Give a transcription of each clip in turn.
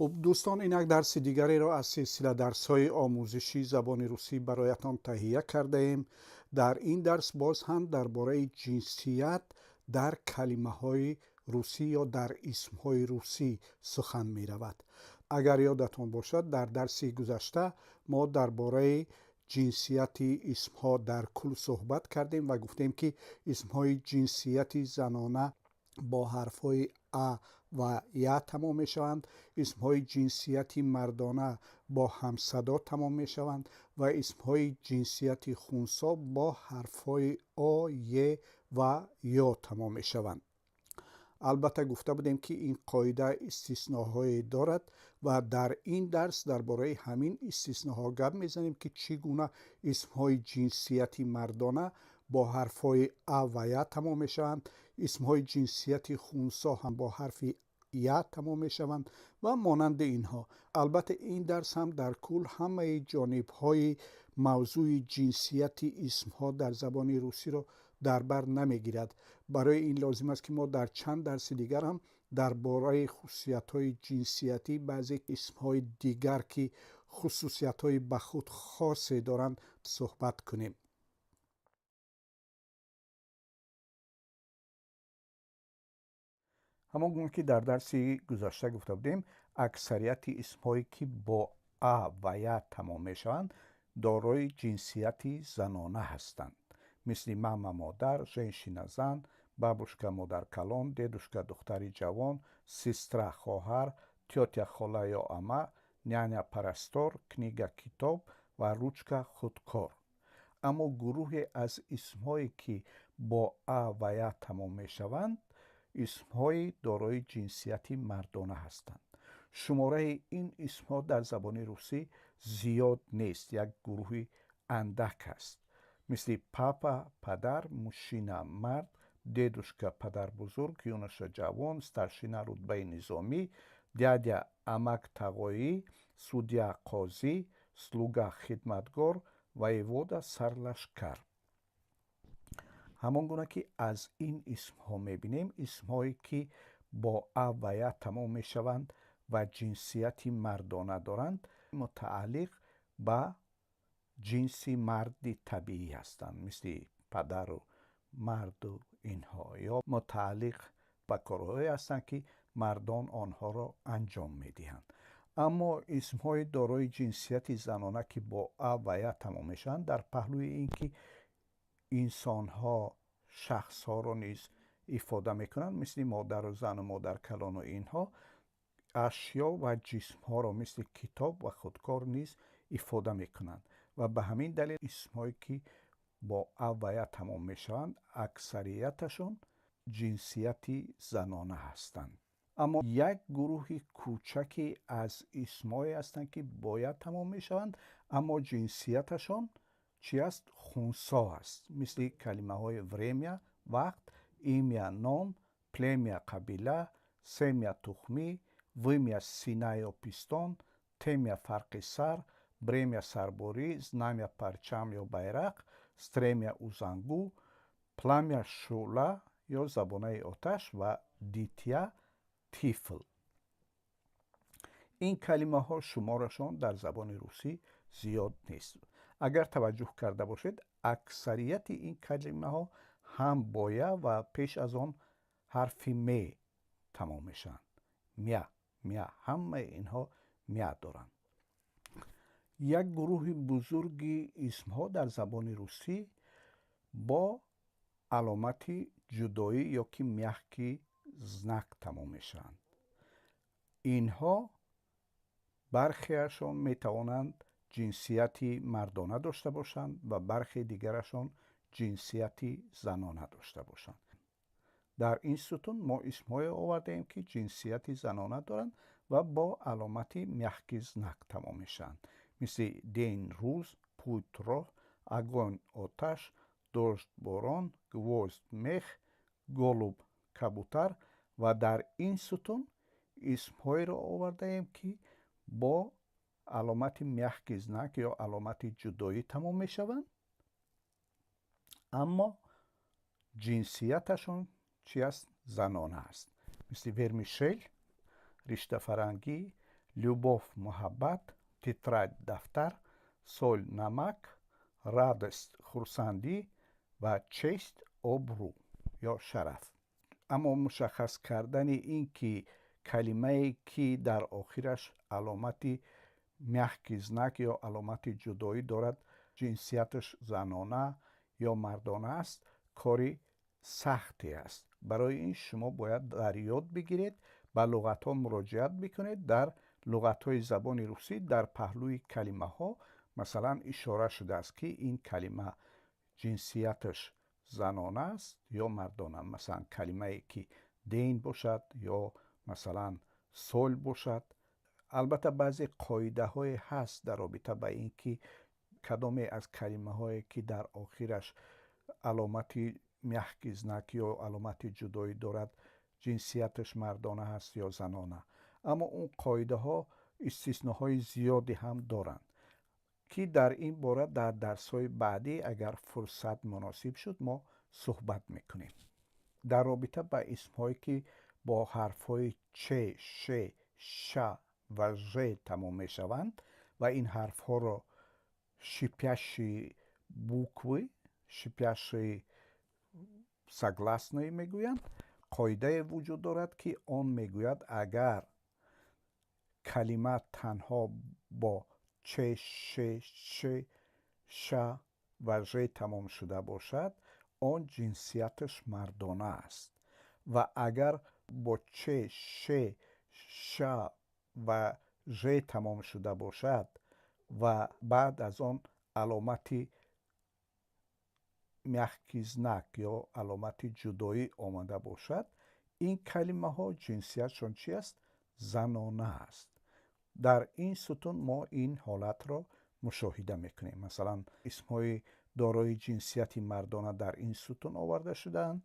Хуб, дӯстон, инак дарси дигареро аз силсила дарсҳои омӯзиши забони русӣ бароятон таҳия кардаем. Дар ин дарс боз ҳам дар бораи ҷинсият дар калимаҳои русӣ ё дар исмҳои русӣ сухан меравад. Агар ёдатон бошад, дар дарси гузашта мо дар бораи ҷинсияти исмҳо дар кул суҳбат кардем ва гуфтем, ки исмҳои ҷинсияти занона бо ҳарфҳои а ва я тамом мешаванд, исмҳои ҷинсияти мардона бо ҳамсадо тамом мешаванд ва исмҳои ҷинсияти хунсо бо ҳарфҳои о, е ва ё тамом мешаванд. Албатта, гуфта будем, ки ин қоида истисноҳое дорад ва дар ин дарс дар бораи ҳамин истисноҳо гап мезанем, ки чӣ гуна исмҳои ҷинсияти мардона бо ҳарфҳои а ва я тамом мешаванд, исмҳои ҷинсияти хунсо ҳам бо ҳарфи я тамом мешаванд ва монанди инҳо. Албатта, ин дарс ҳам дар кул ҳамаи ҷонибҳои мавзӯи ҷинсияти исмҳо дар забони русиро дар бар намегирад. Барои ин лозим аст, ки мо дар чанд дарси дигар ҳам дар бораи хусусиятҳои ҷинсиятӣ баъзе исмҳои дигар, ки хусусиятҳои ба худ хосе доранд, суҳбат кунем. Ҳамон гуна ки дар дарси гузашта гуфта будем, аксарияти исмҳое, ки бо а ва я тамом мешаванд, дорои ҷинсияти занона ҳастанд, мисли мама модар, женщина зан, бабушка модаркалон, дедушка духтари ҷавон, сестра хоҳар, тётя хола ё ама, няня парастор, книга китоб ва ручка худкор. Аммо гурӯҳе аз исмҳое, ки бо а ва я тамом мешаванд, исмҳои дорои ҷинсияти мардона ҳастанд. Шумораи ин исмҳо дар забони русӣ зиёд нест, як гурӯҳи андак аст, мисли папа падар, мужчина мард, дедушка падарбузург, юноша ҷавон, старшина рутбаи низомӣ, дядя амак тағоӣ, судья қозӣ, слуга хидматгор, воевода сарлашкар. Ҳамон гуна ки аз ин исмҳо мебинем, исмҳое, ки бо а ва я тамом мешаванд ва ҷинсияти мардона доранд, мутааллиқ ба ҷинси марди табиӣ ҳастанд, мисли падару марду инҳо, ё мутааллиқ ба корҳое ҳастанд, ки мардон онҳоро анҷом медиҳанд. Аммо исмҳои дорои ҷинсияти занона, ки бо а ва я тамом мешаванд, дар паҳлӯи ин ки инсонҳо, шахсҳоро низ ифода мекунанд, мисли модару зану модаркалону инҳо, ашё ва ҷисмҳоро, мисли китоб ва худкор низ ифода мекунанд ва ба ҳамин далел исмҳое, ки бо а ва я тамом мешаванд, аксарияташон ҷинсияти занона ҳастанд. Аммо як гурӯҳи кӯчаке аз исмҳое ҳастанд, ки бо я тамом мешаванд, аммо ҷинсияташон чи аст? Хунсо аст, мисли калимаҳои время вақт, имя ном, племя қабила, семя тухмӣ, вымя сина ё пистон, темя фарқи сар, бремя сарборӣ, знамя парчам ё байрақ, стремя узангу, пламя шӯъла ё забонаи оташ ва дитя тифл. Ин калимаҳо шуморашон дар забони русӣ зиёд нест. Агар таваҷҷӯҳ карда бошед, аксарияти ин калимаҳо ҳам бо я ва пеш аз он ҳарфи ме тамом мешаванд: мя, мя, ҳамаи инҳо мя доранд. Як гурӯҳи бузурги исмҳо дар забони русӣ бо аломати ҷудоӣ ё ки мягкий знак тамом мешаванд. Инҳо бархеашон метавонанд ҷинсияти мардона дошта бошанд ва бархе дигарашон ҷинсияти занона дошта бошанд. Дар ин сутун мо исмҳое овардаем, ки ҷинсияти занона доранд ва бо аломати мягкий знак тамом мешаванд, мисли день рӯз, путь роҳ, огонь оташ, дождь борон, гвоздь мех, голубь кабутар. Ва дар ин сутун исмҳоеро овардаем, ки бо аломати мягкий знак ё аломати ҷудоӣ тамом мешаванд, аммо ҷинсияташон чи аст? Занона аст, мисли вермишел риштафарангӣ, Любовь, муҳаббат, тетрадь, дафтар, соль, намак, радость, хурсандӣ ва честь, обрӯ ё шараф. Аммо мушаххас кардани ин ки калимае, ки дар охираш аломати мягкий знак ё аломати ҷудоӣ дорад, ҷинсияташ занона ё мардона аст, кори сахте аст. Барои ин шумо бояд дар ёд бигиред, ба луғатҳо муроҷиат бикунед. Дар луғатҳои забони русӣ дар паҳлӯи калимаҳо, масалан, ишора шудааст, ки ин калима ҷинсияташ занона аст ё мардона. Масалан, калимае ки день бошад ё, масалан, соль бошад. Албатта, баъзе қоидаҳое ҳаст дар робита ба ин ки кадоме аз калимаҳое, ки дар охираш аломати мягкий знак ё аломати ҷудоӣ дорад, ҷинсияташ мардона ҳаст ё занона. Аммо он қоидаҳо истисноҳои зиёде ҳам доранд, ки дар ин бора дар дарсҳои баъдӣ, агар фурсат муносиб шуд, мо суҳбат мекунем. Дар робита ба исмҳое, ки бо ҳарфҳои ч, ш, ш ва ж тамом мешаванд ва ин ҳарфҳоро шипящие буквы, шипящие согласные мегӯянд, қоидае вуҷуд дорад, ки он мегӯяд, агар калима танҳо бо ч, ш, ш, ш ва ж тамом шуда бошад, он ҷинсияташ мардона аст ва агар бо ч, ш, ш ва ж тамом шуда бошад ва баъд аз он аломати мягкий знак ё аломати ҷудоӣ омада бошад, ин калимаҳо ҷинсиятшон чи аст? Занона аст. Дар ин сутун мо ин ҳолатро мушоҳида мекунем. Масалан, исмҳои дорои ҷинсияти мардона дар ин сутун оварда шудаанд: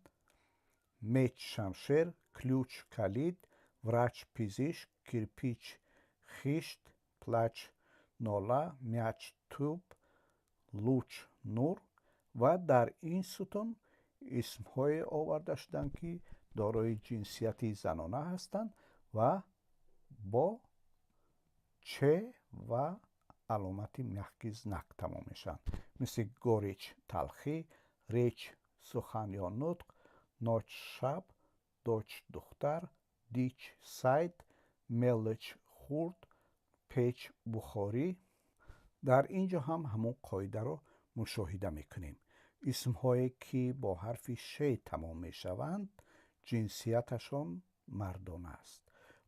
меч, шамшер, ключ, калид, врач, пизишк, кирпич, хишт, плач, нола, мяч, тӯб, луч, нур. Ва дар ин сутун исмҳое оварда шуданд, ки дорои ҷинсияти занона ҳастанд ва бо ч ва аломати мягкий знак тамом мешаванд, мисли горечь, талхӣ, речь, сухан ё нутқ, ночь, шаб, дочь, духтар, дичь, сайд, мелочь, хурд, печь, бухорӣ. Дар ин ҷо ҳам ҳамон қоидаро мушоҳида мекунем. Исмҳое, ки бо ҳарфи ш тамом мешаванд, ҷинсияташон мардона аст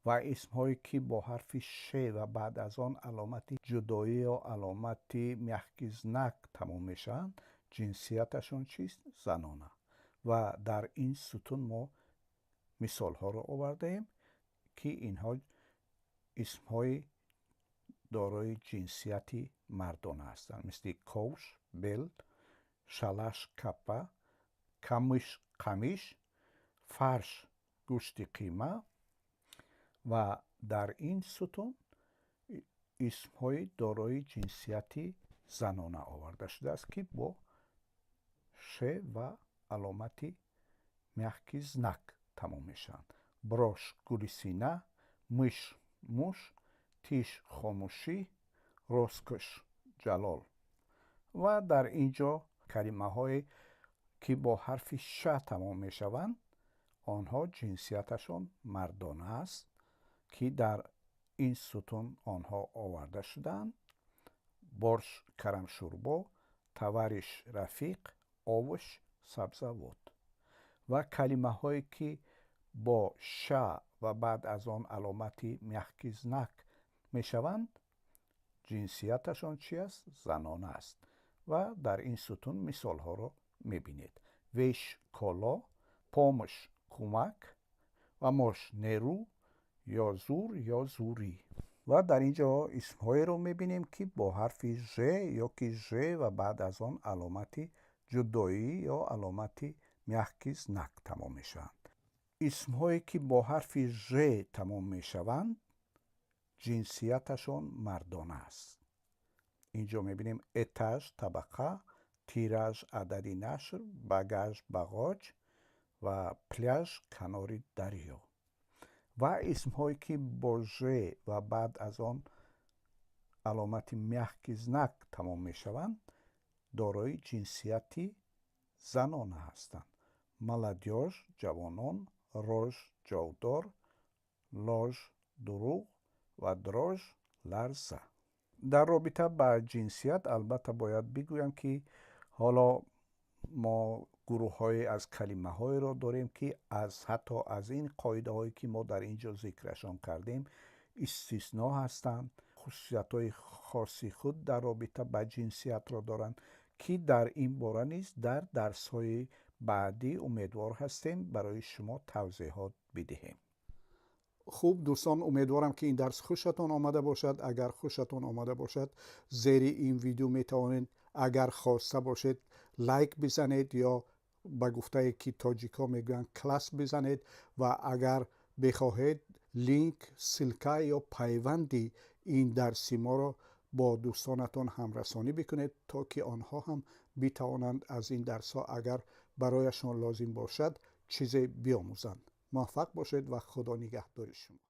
ва исмҳое, ки бо ҳарфи ш ва баъд аз он аломати ҷудоӣ ё аломати мягкий знак тамом мешаванд, ҷинсияташон чист? Занона. Ва дар ин сутун мо мисолҳоро овардаем, ки инҳо исмҳои дорои ҷинсияти мардона ҳастанд, мисли ковш, бел, шалаш, капа, камыш, қамиш, фарш, гӯшти қима. Ва дар ин сутун исмҳои дорои ҷинсияти занона оварда шудааст, ки бо ш ва аломати мягкий знак тамом мешаванд: брошь, гули сина, мышь, муш, тишь, хомӯшӣ, роскошь, ҷалол. Ва дар ин ҷо калимаҳое, ки бо ҳарфи ш тамом мешаванд, онҳо ҷинсияташон мардона аст, ки дар ин сутун онҳо оварда шудаанд: борщ, карамшӯрбо, товарищ, рафиқ, овощ, сабзавот. Ва калимаҳое, ки бо ша ва баъд аз он аломати мягкий знак мешаванд, ҷинсияташон чи аст? Занона аст. Ва дар ин сутун мисолҳоро мебинед: вещь, коло, помощь, кӯмак ва мощь, нерӯ ё зур ё зурӣ. Ва дар ин ҷо исмҳоеро мебинем, ки бо ҳарфи ж ё ки ж ва баъд аз он аломати ҷудоӣ ё аломати мягкий знак тамом мешаванд. Исмҳое, ки бо ҳарфи ж тамом мешаванд, ҷинсияташон мардона аст. Ин ҷо мебинем: этаж, табақа, тираж, адади нашр, багаж, бағоҷ ва пляж, канори дарё. Ва исмҳое, ки бо ж ва баъд аз он аломати мягкий знак тамом мешаванд, дорои ҷинсияти занона ҳастанд: молодёжь ҷавонон, рожь ҷовдор, ложь дурӯғ ва дрожь ларза. Дар робита ба ҷинсият, албатта, бояд бигӯям, ки ҳоло мо гурӯҳҳое аз калимаҳоеро дорем, ки аз ҳатто аз ин қоидаҳое, ки мо дар ин ҷо зикрашон кардем, истисно ҳастанд, хусусиятҳои хоси худ дар робита ба ҷинсиятро доранд, ки дар ин бора низ дар дарсҳои баъдӣ умедвор ҳастем барои шумо тавзеҳот бидиҳем. Хуб, дӯстон, умедворам, ки ин дарс хушатон омада бошад. Агар хушатон омада бошад, зери ин видео метавонед, агар хоста бошед, лайк бизанед ё ба гуфтае, ки тоҷикҳо мегӯянд, класс бизанед ва агар бихоҳед, линк, ссылка ё пайванди ин дарси моро бо дӯстонатон ҳамрасонӣ бикунед, то ки онҳо ҳам битавонанд аз ин дарсҳо, агар барояшон лозим бошад, чизе биомӯзанд. Муваффақ бошед ва Худо нигаҳдори шумо.